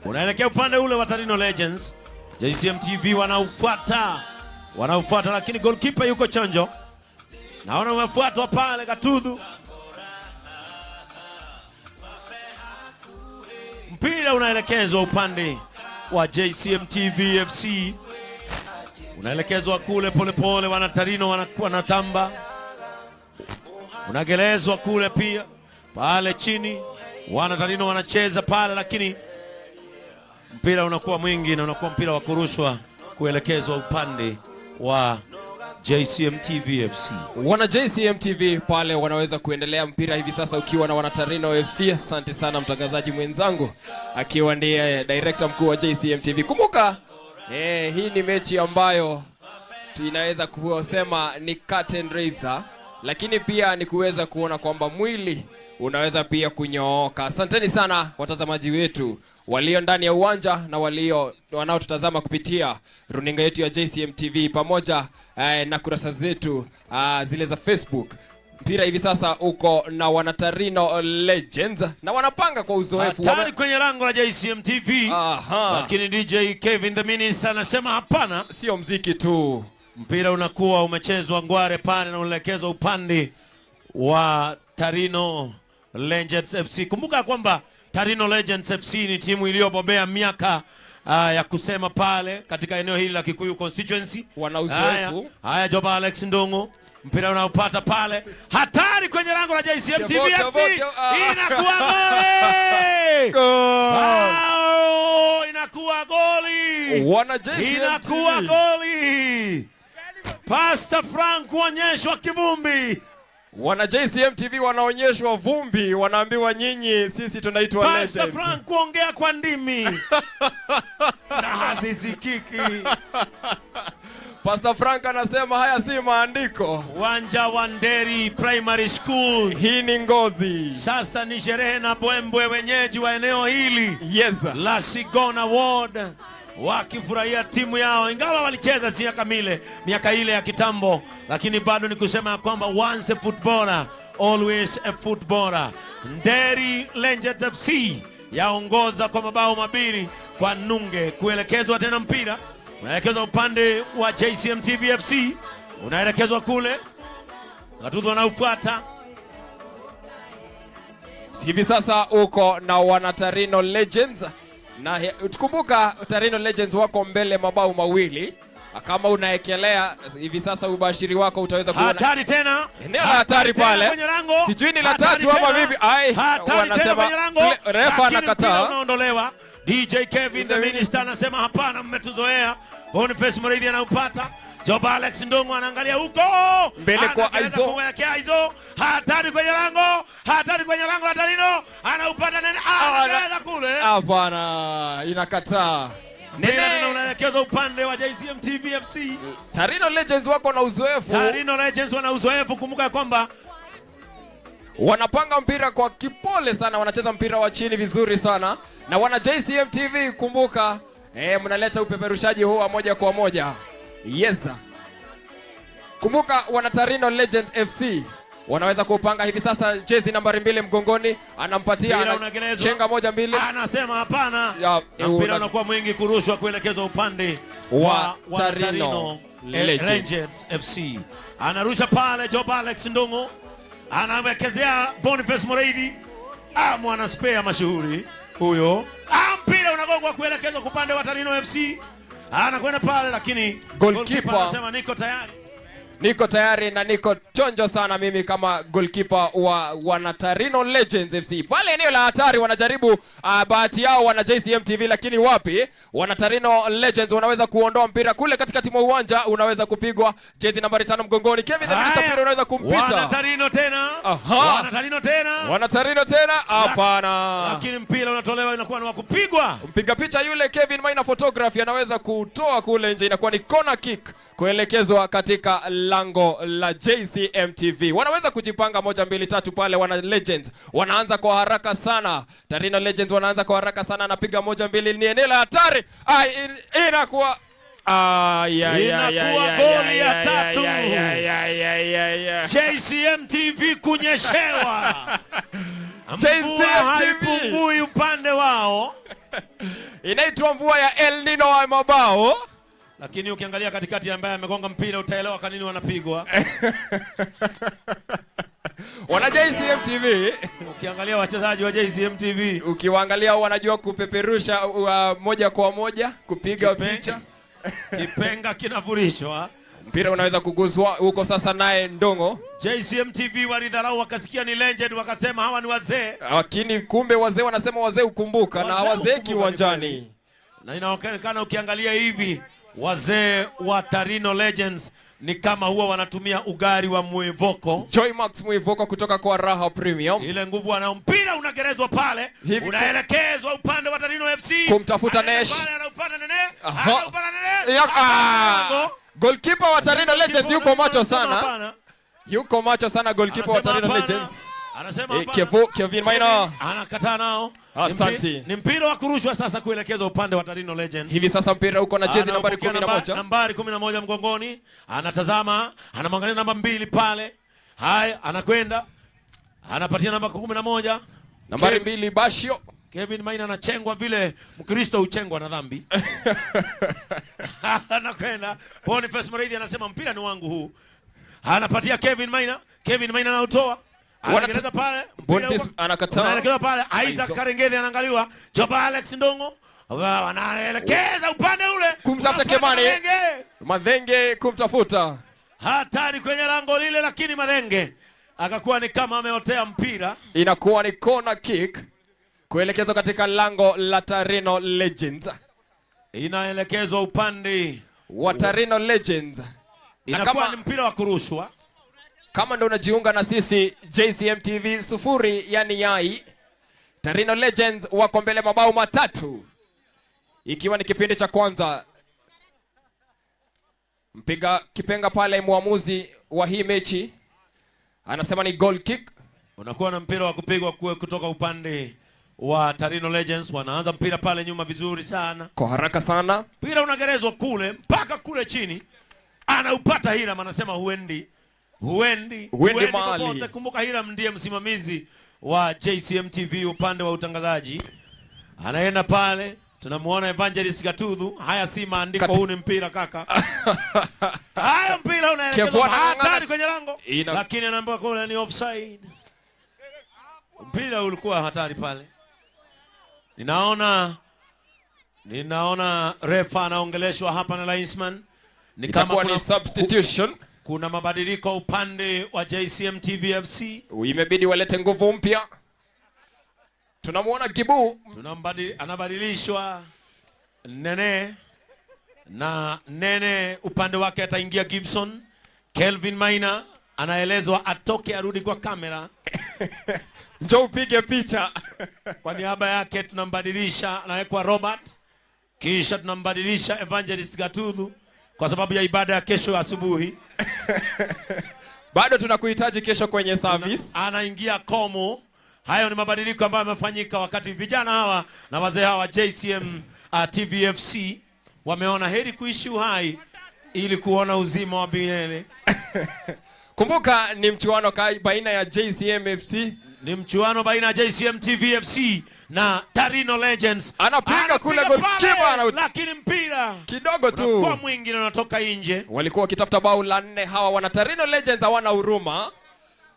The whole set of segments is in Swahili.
Unaelekea upande ule wa Tarino Legends. JCM TV wanaufuata. Wanaufuata, lakini goalkeeper yuko chonjo. Naona umefuatwa pale Gatudhu. Mpira unaelekezwa upande wa JCM TV FC. Unaelekezwa kule polepole, wana Tarino wanakuwa na tamba. Unagelezwa kule pia pale chini, wana Tarino wanacheza pale, lakini mpira unakuwa mwingi na unakuwa mpira wa kurushwa kuelekezwa upande wa JCM TV FC. Wana JCM TV pale wanaweza kuendelea mpira hivi sasa ukiwa na wana Tarino FC. Asante sana mtangazaji mwenzangu akiwa ndiye director mkuu wa JCM TV. Kumbuka hii ni mechi ambayo tunaweza kusema ni curtain raiser, lakini pia ni kuweza kuona kwamba mwili unaweza pia kunyooka. Asanteni sana watazamaji wetu walio ndani ya uwanja na walio wanaotutazama kupitia runinga yetu ya JCM TV pamoja na kurasa zetu zile za Facebook. Mpira hivi sasa uko na wanatarino Legends na wanapanga kwa uzoefu. Hatari kwenye lango la JCM TV. Lakini DJ Kevin the Minister anasema hapana. Sio mziki tu. Mpira unakuwa umechezwa ngware pale na unaelekezwa upande wa Tarino Legends FC. Kumbuka kwamba Tarino Legends FC ni timu iliyobobea miaka ya kusema pale katika eneo hili la Kikuyu constituency. Wana uzoefu. Haya, Joba Alex Ndungu, mpira unaopata pale, hatari kwenye lango la JCM TV FC, inakuwa goli! Wow, inakuwa goli! Wana JCM Inakuwa goli! Pastor Frank kuonyeshwa kivumbi. Wana JCM TV wanaonyeshwa vumbi, wanaambiwa nyinyi, sisi tunaitwa Pastor Legends. Frank kuongea kwa ndimi na hazisikiki. Pastor Frank anasema haya si maandiko. Uwanja wa Nderi Primary School. Hii ni ngozi. Sasa ni sherehe na bwembwe, wenyeji wa eneo hili la Sigona Ward wakifurahia timu yao, ingawa walicheza si miaka ile ya kitambo, lakini bado ni kusema kwamba once a footballer always a footballer. Nderi Legends FC yaongoza kwa mabao 2-0. Kuelekezwa tena mpira unaelekezwa upande wa JCM TV FC, unaelekezwa kule, Gatudhu wanaufuata. Hivi sasa uko na wana Tarino Legends na tukumbuka Tarino Legends wako mbele mabao 2. Kama unaekelea hivi sasa ubashiri wako utaweza kuona. Hatari tena. Eneo la hatari pale. Kwenye lango. Sijui ni la tatu ama vipi. Ai, hatari tena kwenye lango. Refa anakataa. Unaondolewa. DJ Kevin the Minister anasema hapana, mmetuzoea. Boniface Muriithi anaupata. Joba Alex Ndongo anaangalia huko. Mbele kwa Aizo. Kumwekea Aizo. Hatari kwenye lango. Hatari kwenye lango la Tarino. Anaupata nene. Anaangalia kule. Hapana, inakataa. Nene unaelekezwa upande wa JCM TV FC. Tarino Legends wako na uzoefu. Tarino Legends wana uzoefu, kumbuka kwamba wanapanga mpira kwa kipole sana, wanacheza mpira wa chini vizuri sana. Na wana JCM TV kumbuka, mnaleta upeperushaji huu wa moja kwa moja. Yes. Kumbuka wana Tarino Legends FC wanaweza kupanga hivi sasa jezi nambari 2 mgongoni, anampatia, chenga 1-2. Anasema hapana. Na mpira unakuwa mwingi kurushwa kuelekezwa upande wa wa Tarino Tarino Legends. Legends FC. Anarusha pale Job Alex Ndungu. Anawekezea Boniface Muriithi. Mwana spare mashuhuri huyo. Mpira unagongwa kuelekezwa upande wa Tarino FC. Anakwenda pale lakini goalkeeper goalkeeper anasema niko tayari. Niko tayari na niko chonjo sana mimi kama goalkeeper wa wana Tarino Legends FC. Pale eneo la hatari wanajaribu bahati yao wana JCM TV, lakini wapi, wana Tarino Legends wanaweza kuondoa mpira kule katikati mwa uwanja, unaweza kupigwa jezi nambari 5 mgongoni. Kevin the Minister mpira unaweza kumpita. Wana Tarino tena. Wana Tarino tena. Wana Tarino tena. Hapana. Lakini mpira unatolewa, inakuwa ni wa kupigwa. Mpiga picha yule Kevin Maina Photography anaweza kutoa kule nje, inakuwa ni corner kick kuelekezwa katika lango la JCM TV. Wanaweza kujipanga 1 2 3 pale wana Legends. Wanaanza kwa haraka sana. Tarino Legends wanaanza kwa haraka sana, anapiga 1 2, ni eneo la hatari. Ai, inakuwa, ai, ai, ai, Inakuwa ai, goli ai, ya ai, tatu. ai, ai, ai, ai, ai, ai. JCM TV kunyeshewa. JCM Mvua TV. haipungui upande wao. Inaitwa mvua ya El Nino wa mabao. Lakini ukiangalia katikati ambaye amegonga mpira utaelewa kwa nini wanapigwa. Wana JCM TV. Ukiangalia wachezaji wa JCM TV, ukiwaangalia wanajua kupeperusha moja kwa moja, kupiga picha. Kipenga kinavurishwa. Mpira unaweza kuguzwa huko sasa naye Ndongo. JCM TV walidharau wakasikia ni legend wakasema hawa ni wazee. Lakini kumbe wazee wanasema wazee hukumbuka na hawazeeki uwanjani. Na inaonekana ukiangalia hivi wazee wa Tarino Legends ni kama huwa wanatumia ugari wa Mwivoko. Joy Max Mwivoko kutoka kwa Raha Premium. Ile nguvu ana mpira unagerezwa pale, unaelekezwa upande wa Tarino FC. Kumtafuta Nesh. Anaupanda Nene. Anaupanda Nene. Goalkeeper wa Tarino Legends yuko macho sana. Yuko macho sana goalkeeper wa Tarino Legends. Anasema hapana. Kevin Maina anakataa nao. Asante. Ni mpira wa kurushwa sasa kuelekezwa upande wa Tarino Legends. Hivi sasa mpira uko na jezi nambari 11. Nambari 11 mgongoni. Anatazama, anamwangalia namba 2 pale. Haya, anakwenda. Anapatia namba 11. Nambari 2 Bashio. Kevin Maina anachengwa vile Mkristo huchengwa na dhambi. Anakwenda. Boniface Muriithi anasema mpira ni wangu huu. Anapatia Kevin Maina. Kevin Maina anautoa. Anaelekeza pale. Boniface anakataa. Anaelekeza pale. Isaac Karengezi anaangaliwa. Joba Alex Ndongo. Wanaelekeza upande ule. Kumtafuta Kemani. Madhenge kumtafuta. Hatari kwenye lango lile, lakini Madhenge akakuwa ni kama ameotea mpira. Inakuwa ni corner kick kuelekezwa katika lango la Tarino Legends. Inaelekezwa upande wa Tarino Legends. Inakuwa ni mpira wa kurushwa. Kama ndo unajiunga na sisi JCM TV 0 yani yai. Tarino Legends wako mbele mabao 3. Ikiwa ni kipindi cha kwanza. Mpiga kipenga pale muamuzi wa hii mechi anasema ni goal kick. Unakuwa na mpira wa kupigwa kutoka upande wa Tarino Legends. Wanaanza mpira pale nyuma vizuri sana. Kwa haraka sana. Mpira unagerezwa kule mpaka kule chini. Anaupata Hiram, anasema huendi. Huendi popote. Kumbuka Hiram ndiye msimamizi wa JCM TV upande wa utangazaji. Anaenda pale, tunamuona Evangelist Gatudhu. Haya si maandiko, huu ni mpira kaka. Haya mpira unaelekezwa hatari kwenye lango. Lakini anaambiwa kule ni offside. Mpira ulikuwa hatari pale. Ninaona refa anaongeleshwa hapa na linesman. Ni kama kuna substitution. Kuna mabadiliko upande wa JCM TV FC. Imebidi walete nguvu mpya. Tunamuona Gibu. Anabadilishwa Nene. Na Nene upande wake ataingia Gibson. Kelvin Maina anaelezwa atoke arudi kwa kamera. Njoo upige picha. Kwa niaba yake tunambadilisha, anawekwa Robert. Kisha tunambadilisha Evangelist Gatudhu kwa sababu ya ibada ya kesho asubuhi. Bado tunakuhitaji kesho kwenye service. Anaingia Komo. Hayo ni mabadiliko ambayo yamefanyika wakati vijana hawa na wazee hawa JCM TVFC wameona heri kuishi uhai ili kuona uzima wa milele. Kumbuka ni mchuano baina ya JCM FC. Ni mchuano baina ya JCM TVFC na Tarino Legends. Anapiga kule goalkeeper, lakini mpira kidogo tu kwa mwingi unatoka nje. Walikuwa wakitafuta bao la 4 hawa wana Tarino Legends, hawana huruma.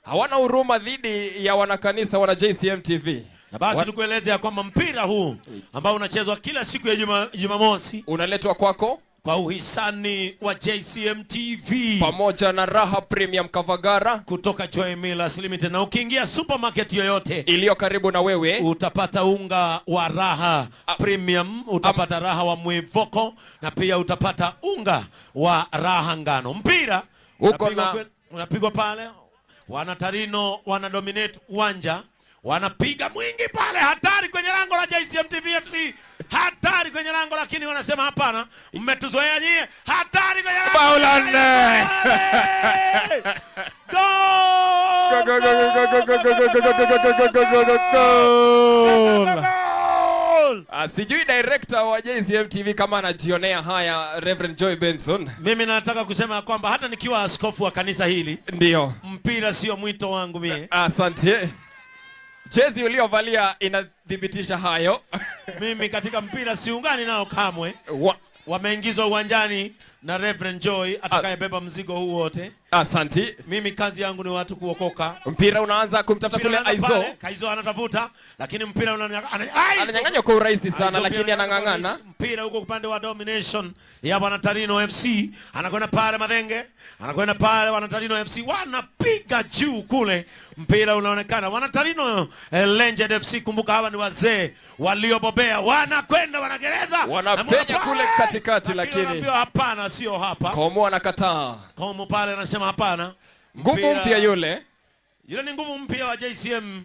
Hawana huruma dhidi ya wanakanisa wana JCM TV. Na basi tukueleze ya kwamba mpira huu ambao unachezwa kila siku ya Jumamosi unaletwa kwako kwa uhisani wa JCM TV pamoja na Raha Premium Kavagara kutoka Joy Millers Limited. Na ukiingia supermarket yoyote iliyo karibu na wewe utapata unga wa Raha Premium, utapata Raha wa Mwivoko na pia utapata unga wa Raha Ngano. Mpira uko unapigwa pale, wana Tarino wana dominate uwanja. Wanapiga mwingi pale, hatari kwenye lango la JCM TV FC. Hatari kwenye lango, lakini wanasema hapana, mmetuzoea nyie. Hatari kwenye lango. Bao la 4. Goal! Go go go go go go go go go go go go go. Sijui director wa JCM TV kama anajionea haya, Reverend Joy Benson. Mimi nataka kusema kwamba hata nikiwa askofu wa kanisa hili, ndio mpira sio mwito wangu mie. Asante. Jezi uliovalia inathibitisha hayo. Mimi katika mpira siungani nao kamwe. Wameingizwa uwanjani na Reverend Joy atakayebeba mzigo huu wote. Asanti. Mimi kazi yangu ni watu kuokoka. Mpira unaanza kumtafuta Mpira kule unaanza Aizo. pale, Kaizo anatafuta, lakini mpira Ananyang'anywa kwa urahisi sana, Aizo lakini pia anang'ang'ana. Mpira huko upande wa domination ya Bwana Tarino FC, anakwenda pale Madhenge, anakwenda pale Bwana Tarino FC, wanapiga juu kule, mpira unaonekana. Bwana Tarino Legend FC, kumbuka hawa ni wazee waliobobea, wanakwenda wanagereza, Wanapenya Na kule katikati, lakini wanaambiwa hapana, sio hapa. Komo anakataa. Komo pale anasema hapana. Nguvu mpya yule. Yule ni nguvu mpya wa JCM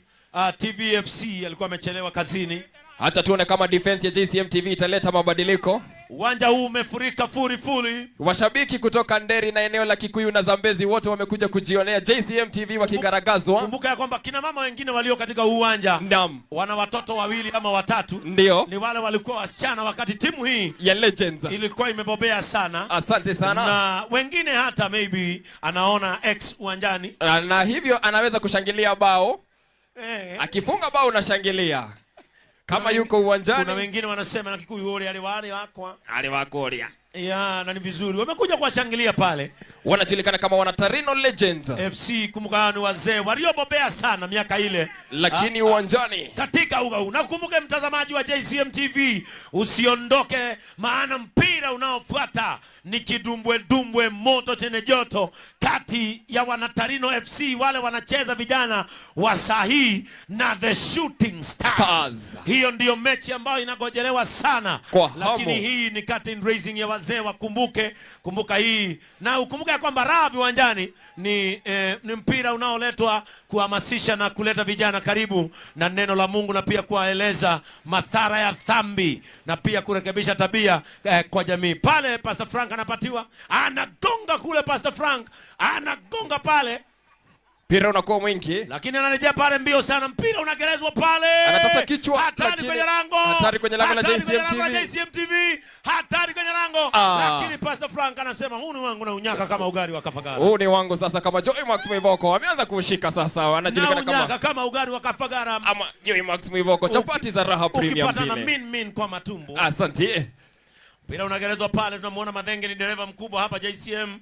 TVFC, alikuwa amechelewa kazini. Acha tuone kama defense ya JCM TV italeta mabadiliko. Uwanja huu umefurika furi furi. Washabiki kutoka Nderi na eneo la Kikuyu na Zambezi wote wamekuja kujionea JCM TV wakigaragazwa. Kumbuka ya kwamba kina mama wengine walio katika huu uwanja Naam. wana watoto wawili ama watatu. Ndio. Ni wale walikuwa wasichana wakati timu hii ya Legends ilikuwa imebobea sana. Asante sana. Na wengine hata maybe anaona X uwanjani. Na hivyo anaweza kushangilia bao. Akifunga bao unashangilia. Kama yuko uwanjani. Kuna wengine wanasema na Kikuyu wale wale wale wakwa. Aliwakoria. Ya, na ni vizuri. Wamekuja kuwashangilia pale. Wanajulikana kama wana Tarino Legends FC, kumbuka ni wazee waliobobea sana miaka ile. Lakini uwanjani. Katika uga huu. Na kumbuke mtazamaji wa JCM TV, usiondoke, maana mpira unaofuata ni kidumbwe dumbwe moto chenye joto kati ya wana Tarino FC, wale wanacheza vijana wa sahi, na the Shooting Stars. Stars. Hiyo ndiyo mechi ambayo inagojelewa sana. Kwa hamu. Lakini hii ni curtain raising ya wazee, wakumbuke. Kumbuka hii. Na ukumbuke ya kwamba raha viwanjani ni mpira unaoletwa kuhamasisha na kuleta vijana karibu na neno la Mungu, na pia kuwaeleza madhara ya dhambi na pia kurekebisha tabia kwa jamii. Pale Pastor Frank anapatiwa, anagonga kule, Pastor Frank anagonga pale. Mpira unakuwa mwingi. Lakini anarejea pale mbio sana, mpira unagerezwa pale. Anatafuta kichwa, Hatari lakini kwenye lango. Hatari kwenye lango la Hatari kwenye JCM lango la TV. JCM TV. Hatari kwenye lango. Lakini Pastor Frank anasema huu ni wangu na unyaka kama ugali wa Kafagara. Huu ni wangu sasa, kama Joy Max Mwivoko ameanza kuushika sasa, anajulikana Na kama unyaka kama ugali wa Kafagara. Ama Joy Max Mwivoko, chapati za raha premium Ukipata na zile. min min kwa matumbo. Asante. Mpira unagerezwa pale, tunamuona Madhenge ni dereva mkubwa hapa JCM.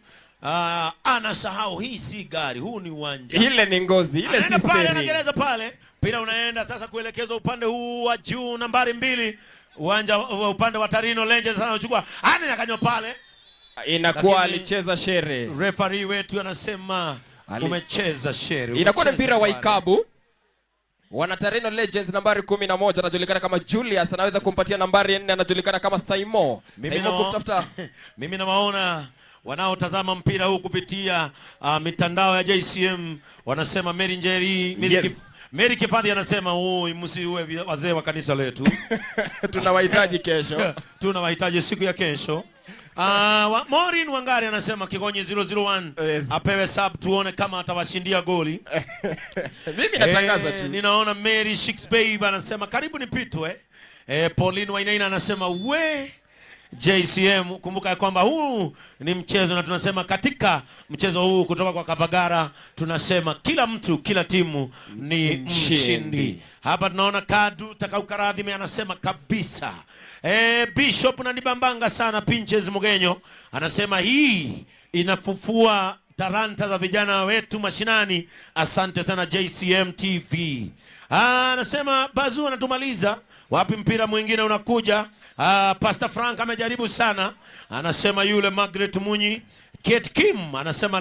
Anasahau hii si gari, huu ni uwanja. Ile ni ngozi, ile si Anaenda pale, steering. anagereza pale. Mpira unaenda sasa kuelekezwa upande huu wa juu nambari 2. Uwanja wa upande wa Tarino Legends anachukua. Ananyang'anywa pale. Inakuwa Lakini alicheza shere. Referee wetu anasema umecheza shere. Inakuwa ni Umecheza mpira wa pale. ikabu. Wana Tarino Legends nambari 11 anajulikana kama Julius, anaweza kumpatia nambari 4 anajulikana kama Saimo. Saimo kumtafuta. Mimi nawaona wanaotazama mpira huu kupitia mitandao ya JCM wanasema Mary Njeri, Mary Yes. Mary Kifadhi anasema oi, msiue wazee wa kanisa letu. Tunawahitaji kesho. Tunawahitaji siku ya kesho. Maureen Wangari anasema Kigonyi 001 Yes. apewe sub tuone kama atawashindia goli. Mimi natangaza tu. Ninaona Mary Shix Babe anasema karibu nipitwe. Pauline Wainaina anasema we JCM, kumbuka ya kwamba huu ni mchezo na tunasema katika mchezo huu kutoka kwa Kavagara tunasema kila mtu, kila timu ni Mshindi. mshindi. Hapa tunaona Kadu Takaukaradhime anasema kabisa. Bishop nanibambanga sana Pinches Mugenyo anasema hii inafufua talanta za vijana wetu mashinani. Asante sana JCM TV. Anasema Bazu anatumaliza. Wapi mpira mwingine unakuja? Pastor Frank amejaribu sana. Anasema yule Margaret Munyi. Kate Kim anasema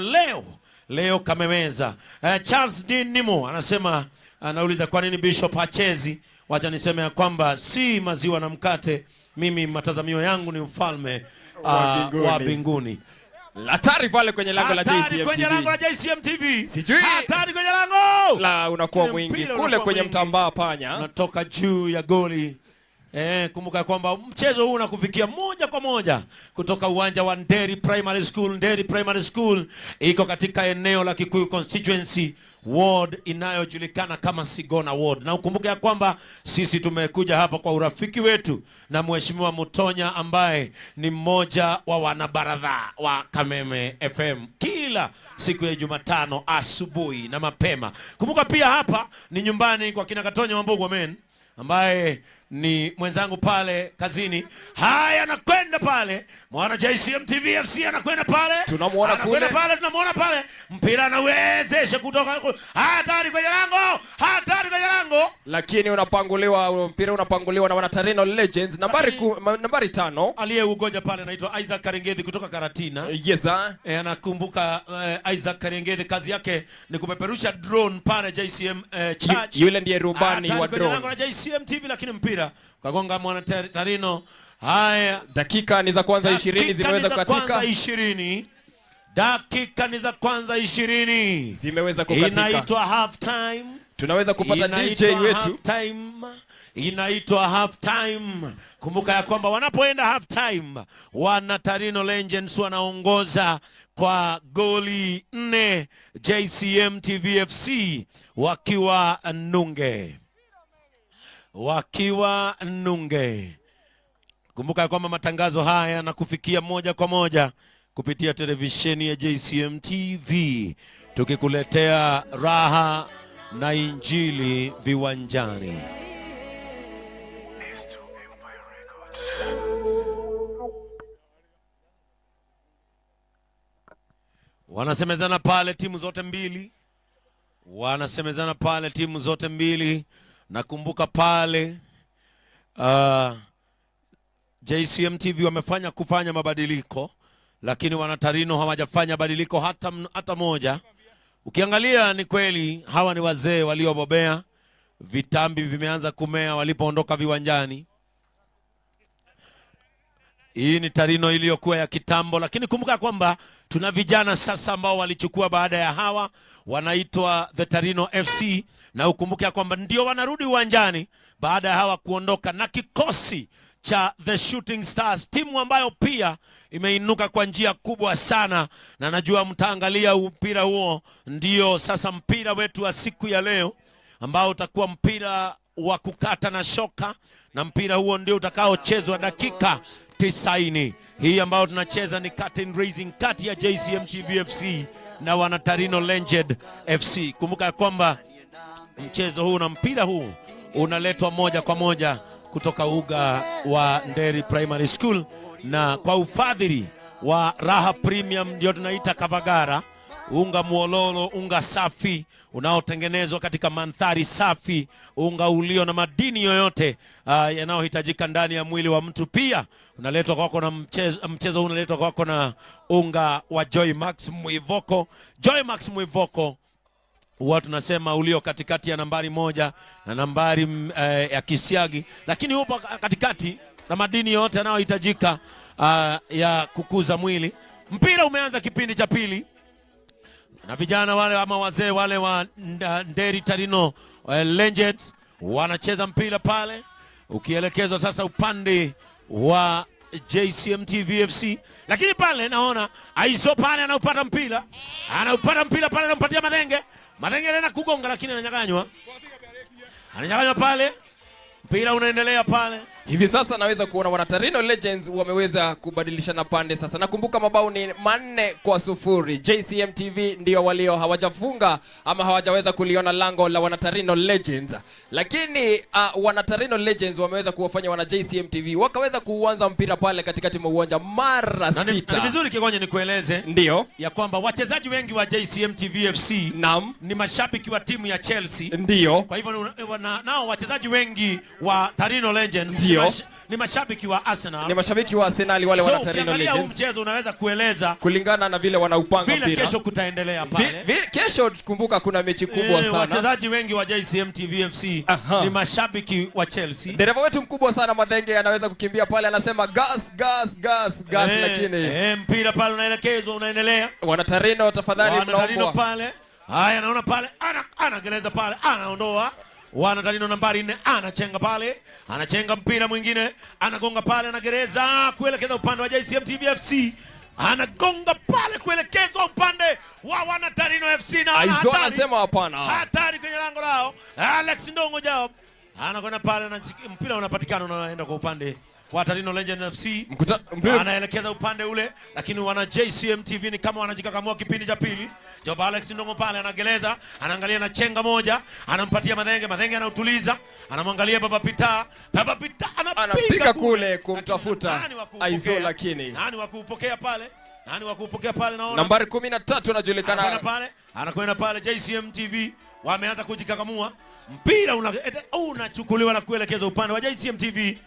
leo kameweza. Charles D Nimo anasema, anauliza kwa nini Bishop hachezi? Wacha niseme ya kwamba si maziwa na mkate. Mimi matazamio yangu ni ufalme Wa mbinguni. wa mbinguni. Hatari pale kwenye lango la Hatari JCM kwenye TV. lango la JCM TV. Sijui. Hatari kwenye lango. La, unakuwa Ile mwingi mpira kule unakuwa kwenye mwingi. mtambaa panya. Unatoka juu ya goli. Kumbuka kwamba mchezo huu unakufikia moja kwa moja kutoka uwanja wa Nderi Primary School. Nderi Primary School iko katika eneo la Kikuyu Constituency Ward inayojulikana kama Sigona Ward. Na ukumbuke ya kwamba sisi tumekuja hapa kwa urafiki wetu na Mheshimiwa Mutonya ambaye ni mmoja wa wanabaradha wa Kameme FM kila siku ya Jumatano asubuhi na mapema. Kumbuka pia hapa ni nyumbani kwa kina Katonya Wambugu men ambaye ni mwenzangu pale kazini. Haya, anakwenda pale mwana JCM TV FC anakwenda pale, Tunamuona anakwenda kule. pale, tunamuona pale, mpira anawezesha kutoka huko. Hatari kwenye lango, hatari kwenye lango. Lakini unapanguliwa, mpira unapanguliwa na wanatarino Legends nambari, nambari 5. Aliyeugoja pale anaitwa Isaac Karengethi kutoka Karatina. Yes, sir. Anakumbuka Isaac Karengethi kazi yake ni kupeperusha drone pale JCM Church. Yule ndiye rubani Hatari wa kwenye drone. lango la JCM TV, lakini mpira ukagonga mwana Tarino. Haya, Dakika ni za kwanza 20 Dakika zimeweza ni za kukatika. kwanza 20. Dakika ni za kwanza 20 Zimeweza kukatika. Inaitwa half time. Tunaweza kupata DJ Inaitwa wetu. half time. Inaitwa half time. Kumbuka ya kwamba wanapoenda half time, wana Tarino Legends wanaongoza kwa goli 4, JCM TVFC wakiwa nunge. Wakiwa nunge. Kumbuka ya kwamba matangazo haya yanakufikia moja kwa moja kupitia televisheni ya JCM TV, tukikuletea raha na injili viwanjani. Wanasemezana pale timu zote mbili. Wanasemezana pale timu zote mbili. Nakumbuka pale JCM TV wamefanya kufanya mabadiliko, lakini wanatarino hawajafanya badiliko hata moja. Ukiangalia ni kweli hawa ni wazee waliobobea, vitambi vimeanza kumea walipoondoka viwanjani. Hii ni Tarino iliyokuwa ya kitambo, lakini kumbuka kwamba tuna vijana sasa ambao walichukua baada ya hawa, wanaitwa The Tarino FC, na ukumbuke kwamba ndio wanarudi uwanjani baada ya hawa kuondoka na kikosi cha The Shooting Stars, timu ambayo pia imeinuka kwa njia kubwa sana, na najua mtaangalia mpira huo. Ndio sasa mpira wetu wa siku ya leo ambao utakuwa mpira wa kukata na shoka, na mpira huo ndio utakaochezwa dakika 90. Hii ambayo tunacheza ni curtain raising kati ya JCM TV FC na wana Tarino Legend FC. Kumbuka kwamba mchezo huu na mpira huu unaletwa moja kwa moja kutoka uga wa Nderi Primary School na kwa ufadhili wa Raha Premium, ndio tunaita Kavagara, unga muololo, unga safi unaotengenezwa katika mandhari safi, unga ulio na madini yoyote yanayohitajika ndani ya mwili wa mtu. Pia unaletwa kwako na mchezo huu unaletwa kwako na unga wa Joy Max Mwivoko. Joy Max Mwivoko huwa tunasema ulio katikati ya nambari 1 na nambari ya kisiagi, lakini upo katikati na madini yote yanayohitajika ya kukuza mwili. Mpira umeanza kipindi cha pili na vijana wale ama wazee wale wa Nderi Tarino Legends wanacheza mpira pale, ukielekezwa sasa upande wa JCM TV FC, lakini pale naona Aiso pale anaupata mpira, anaupata mpira pale, anampatia Madenge. Madenge anaenda kugonga lakini ananyang'anywa, ananyang'anywa pale, mpira unaendelea pale. Hivi sasa naweza kuona wana Tarino Legends wameweza kubadilishana pande sasa. Nakumbuka mabao ni 4-0. JCM TV ndio walio hawajafunga ama hawajaweza kuliona lango la wana Tarino Legends. Lakini wana Tarino Legends wameweza kuwafanya wana JCM TV wakaweza kuanza mpira pale katikati mwa uwanja mara Na 6. ni vizuri Kigonye nikueleze Ndio. ya kwamba wachezaji wengi wa JCM TV FC Naam. ni mashabiki wa timu ya Chelsea. Ndio. Kwa hivyo nao wachezaji wengi wa Tarino Legends Ndio. ni mashabiki wa Arsenal. Ni mashabiki wa Arsenal wale wana Tarino ukiangalia huu Legends. mchezo unaweza kueleza kulingana na vile wanaupanga vile mpira. kesho kutaendelea pale. Kesho kumbuka kuna mechi kubwa sana. Wachezaji wengi wa JCM TV FC ni mashabiki wa Chelsea. Dereva wetu mkubwa sana Madhenge anaweza kukimbia pale, anasema gas gas gas gas, lakini mpira pale unaelekezwa, unaendelea. Wana Tarino tafadhali Wana Tarino mnaombwa. pale. Haya, naona pale anagereza pale, anaondoa. Wanatarino nambari 4 anachenga pale, anachenga mpira mwingine, anagonga pale, anagereza kuelekeza upande wa JCM TV FC, anagonga pale kuelekezwa upande wa Wanatarino FC na Aizo hatari, anasema hapana. hatari kwenye lango lao. Alex Ndongo Jao anakwenda pale na mpira unapatikana unaenda kwa upande wa Tarino Legends FC. Anaelekeza upande ule, lakini wana JCM TV ni kama wanajikakamua kipindi cha pili. Job Alex Ndongo pale anageleza, anaangalia na chenga moja, anampatia Madhenge, Madhenge anautuliza, anamwangalia Baba Pita, Baba Pita anapiga Anapiga kule kumtafuta Nani wa kuupokea? Aizo, lakini Nani wa kuupokea pale? Nani wa kuupokea pale? Naona nambari 13 anajulikana anakwenda pale, JCM TV wameanza kujikakamua. Mpira unachukuliwa na kuelekezwa upande wa JCM TV.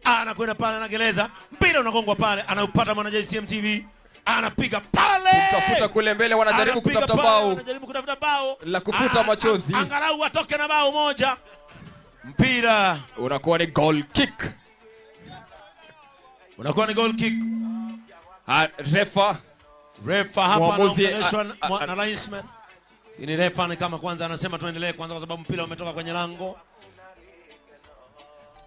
Anakwenda pale, anageleza, mpira unagongwa pale, anaupata mwana JCM TV, anapiga pale, kutafuta kule mbele, wanajaribu Anapiga kutafuta pale, bao wanajaribu kutafuta bao la kufuta machozi. Angalau watoke na bao moja. Mpira Unakuwa ni goal kick. Unakuwa ni goal kick. Refa Refa hapa Mwamuzi, anaongeleshwa na linesman. Ni refa ni kama kwanza anasema tuendelee kwanza kwa sababu mpira umetoka kwenye lango.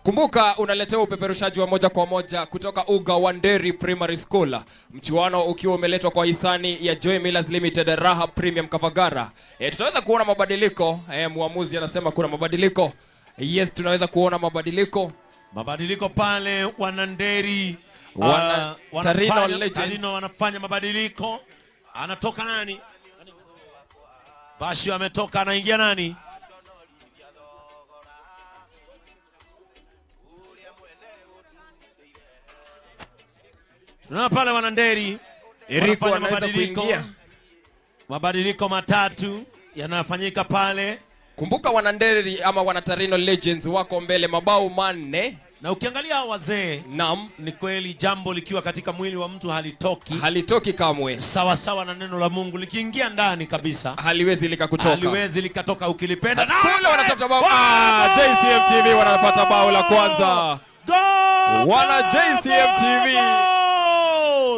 Kumbuka unaletewa upeperushaji wa moja kwa moja kutoka uga wa Nderi Primary School. Mchuano ukiwa umeletwa kwa hisani ya Joy Millers Limited, Raha Premium Kavagara. Tutaweza kuona mabadiliko. Muamuzi anasema kuna mabadiliko. Yes, tunaweza kuona mabadiliko. Mabadiliko pale Wananderi, Wana Tarino Legends. Tarino wanafanya mabadiliko. Anatoka nani? Bashio ametoka, anaingia nani? Tunaona pale Wananderi Eriko wanafanya anaweza mabadiliko. kuingia. Mabadiliko matatu yanafanyika pale. Kumbuka Wananderi ama Wanatarino Legends wako mbele mabao 4. Na ukiangalia hao wazee, Naam, ni kweli jambo likiwa katika mwili wa mtu halitoki. Halitoki kamwe. Sawa sawa na neno la Mungu likiingia ndani kabisa haliwezi likakutoka. Haliwezi likatoka ukilipenda. Kule wanatafuta bao. JCM TV wanapata bao la kwanza. Goal! Wana JCM TV. Goal!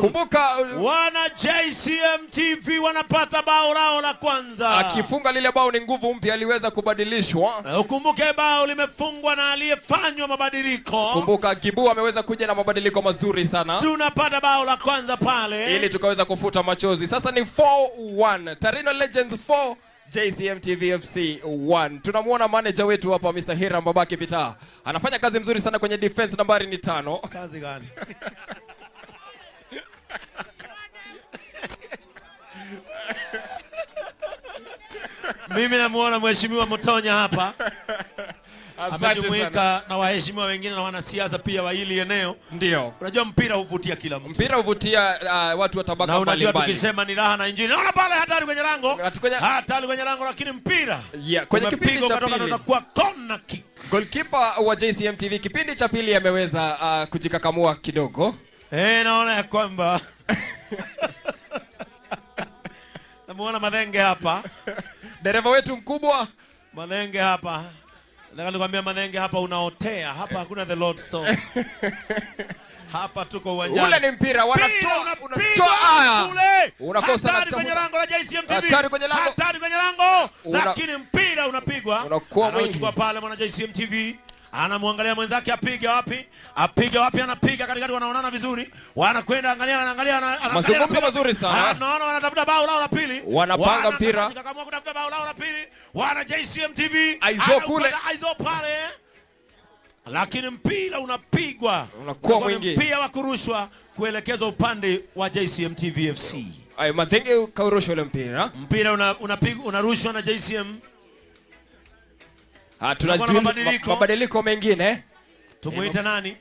Kumbuka wana JCM TV wanapata bao lao la kwanza. Akifunga lile bao ni nguvu mpya, aliweza kubadilishwa. Ukumbuke bao limefungwa na aliyefanywa mabadiliko. Kumbuka Kibu ameweza kuja na mabadiliko mazuri sana. Tunapata bao la kwanza pale ili tukaweza kufuta machozi. Sasa ni 4-1. Tarino Legends 4, JCM TV FC 1. Tunamuona manager wetu hapa Mr. Hiram Babaki Peter. Anafanya kazi mzuri sana kwenye defense, nambari ni 5. Kazi gani? Mimi namuona Mheshimiwa Mutonya hapa. Asante Amejumuika sana. na waheshimiwa wengine na wanasiasa pia wa hili eneo. Ndio. Unajua mpira huvutia kila mtu. Mpira huvutia watu wa tabaka Na unajua mbalimbali. tukisema ni raha na injili. Naona pale hatari kwenye lango. Hatu kwenye Hatari kwenye lango, lakini mpira Yeah, kwenye kipindi umepigwa cha ukatoka pili. na unakuwa corner kick. Goalkeeper wa JCM TV kipindi cha pili ameweza kujikakamua kidogo. Naona ya kwamba namuona Madhenge hapa. Dereva wetu mkubwa. Madhenge hapa. Nataka nikwambia Madhenge hapa unaotea. Hapa hakuna the Lord's store. Hapa tuko uwanjani. Ule ni mpira, wanatoa, Mpira unapigwa unatoa, haya. kule. Unakosa Hatari na kwenye tafuta. lango la JCM TV. Hatari kwenye lango. Hatari kwenye lango. Lakini mpira unapigwa. Unakuwa mwingi. Anachukua pale mwana JCM TV. Anamwangalia mwenzake apige wapi? Apige wapi? Anapiga katikati, wanaonana vizuri. Wanakwenda, angalia, anaangalia, anaangalia, Mazungumzo anapiga. mazuri sana. Naona wanatafuta bao lao la pili. Wanapanga Wanataka mpira. kujikakamua kutafuta bao lao la pili. Wana JCM TV. Aizo Anaupata kule. Aizo pale. Lakini mpira unapigwa. Unakuwa Unakuwa ni mwingi. mpira wa kurushwa kuelekezwa upande wa JCM TV FC. Ay, Mathenge kaurusha ule mpira. Mpira unarushwa na JCM. Tuna Kuna mabadiliko. mabadiliko mengine. Tumuite nani?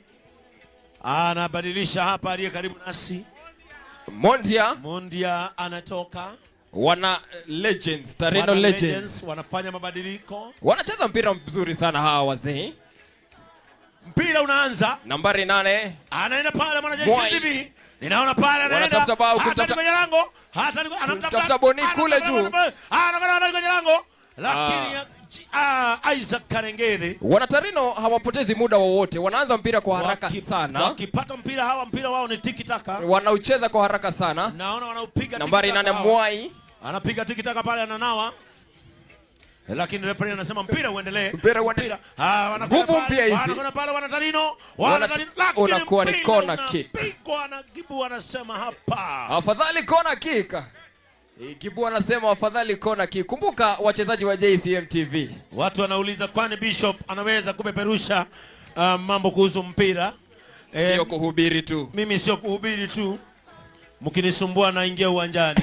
Anabadilisha hapa aliye karibu nasi. Mondia. Mondia anatoka. Wana Legends, Tarino Wana Legends. Legends wanafanya mabadiliko. Wanacheza mpira mzuri sana hawa wazee. Mpira unaanza. Nambari 8. Anaenda pale mwana Mwai. JCM TV. Ninaona pale anaenda. Wanatafuta bao, Hatari kumtafuta kwenye lango. Hatari anamtafuta. Kumtafuta Boni kule Anamtafuta juu. Anakwenda kwenye lango. Lakini Isaac Karengere. Wanatarino hawapotezi muda wowote. Wanaanza mpira kwa haraka sana. Wakipata mpira hawa, mpira wao ni tiki taka. Wanaucheza kwa haraka sana. Naona wanaupiga tiki Nambari taka 8 hawa. Mwai. Anapiga tiki taka pale, ananawa. Lakini referee anasema mpira uendelee. Mpira uendelee. Ah, wanakwenda Nguvu pale, mpya hizi. wanakwenda pale wanatarino, wanatarino, lakini Unakuwa ni mpira corner kick. unapigwa na Gibu anasema hapa. Afadhali corner kick. Gibu anasema afadhali corner kick. Kumbuka wachezaji wa JCM TV. Watu wanauliza kwani Bishop anaweza kupeperusha mambo kuhusu mpira? Sio kuhubiri tu. Mimi sio kuhubiri tu. Mkinisumbua naingia uwanjani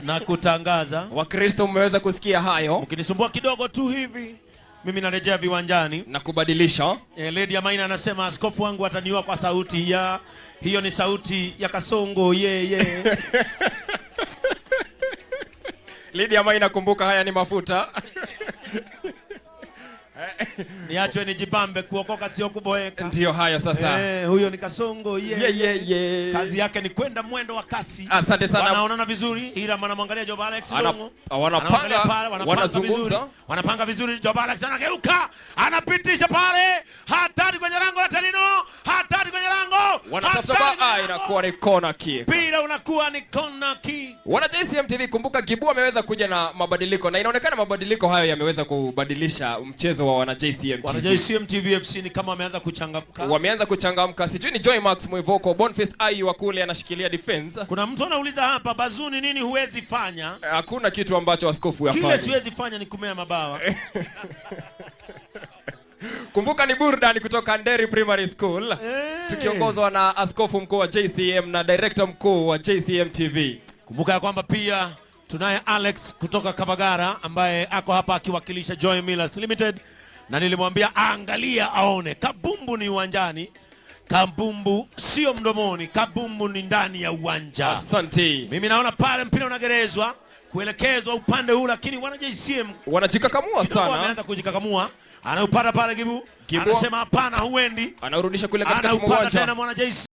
na kutangaza. Wakristo mmeweza kusikia hayo. Mkinisumbua kidogo tu hivi mimi narejea viwanjani na kubadilisha. Lady Amaina anasema askofu wangu ataniua kwa sauti ya hiyo, ni sauti ya Kasongo ye ye. Lady Amaina, kumbuka haya ni mafuta. Niachwe nijibambe, kuokoka sio kuboeka. Ndio hayo sasa. Huyo ni Kasongo ye. Ye, ye, ye. Kazi yake ni kwenda mwendo wa kasi. Asante sana. Wanaonana vizuri, ila anamwangalia Job Alex Ndongo. Wanapanga, Anaangalia pale, wanapanga wanazungumza. vizuri. Wanapanga vizuri, Job Alex anageuka, anapitisha pale, hatari kwenye lango la Tarino, hatari kwenye lango. Wanatafuta hatari kwenye lango. Inakuwa ni corner kick. Mpira unakuwa ni corner kick. Wana JCM TV, kumbuka Gibu ameweza kuja na mabadiliko na inaonekana mabadiliko hayo yameweza kubadilisha mchezo wa wana JCM Wana TV. JCM TV FC ni kama wameanza kuchangamka. Wameanza kuchangamka. Sijui ni Joy Max Mwivoko, Boniface Ayu wa kule anashikilia defense. Kuna mtu anauliza hapa, Bazuni nini huwezi fanya? Hakuna kitu ambacho askofu Kile yafanya. siwezi fanya ni kumea mabawa. Kumbuka ni burudani kutoka Nderi Primary School. Tukiongozwa na askofu mkuu wa JCM na director mkuu wa JCM TV. Kumbuka ya kwamba pia tunaye Alex kutoka Kavagara ambaye ako hapa akiwakilisha Joy Millers Limited, na nilimwambia angalia aone kabumbu ni uwanjani, kabumbu sio mdomoni, kabumbu ni ndani ya uwanja. Asante. Mimi naona pale mpira unagerezwa kuelekezwa upande huu, lakini wana JCM wanajikakamua kidogo sana. Wameanza kujikakamua. Anaupata pale Gibu. Gibu. Anasema hapana, huendi. Anaurudisha kule katikati mwa Anaupata uwanja. tena mwana JCM.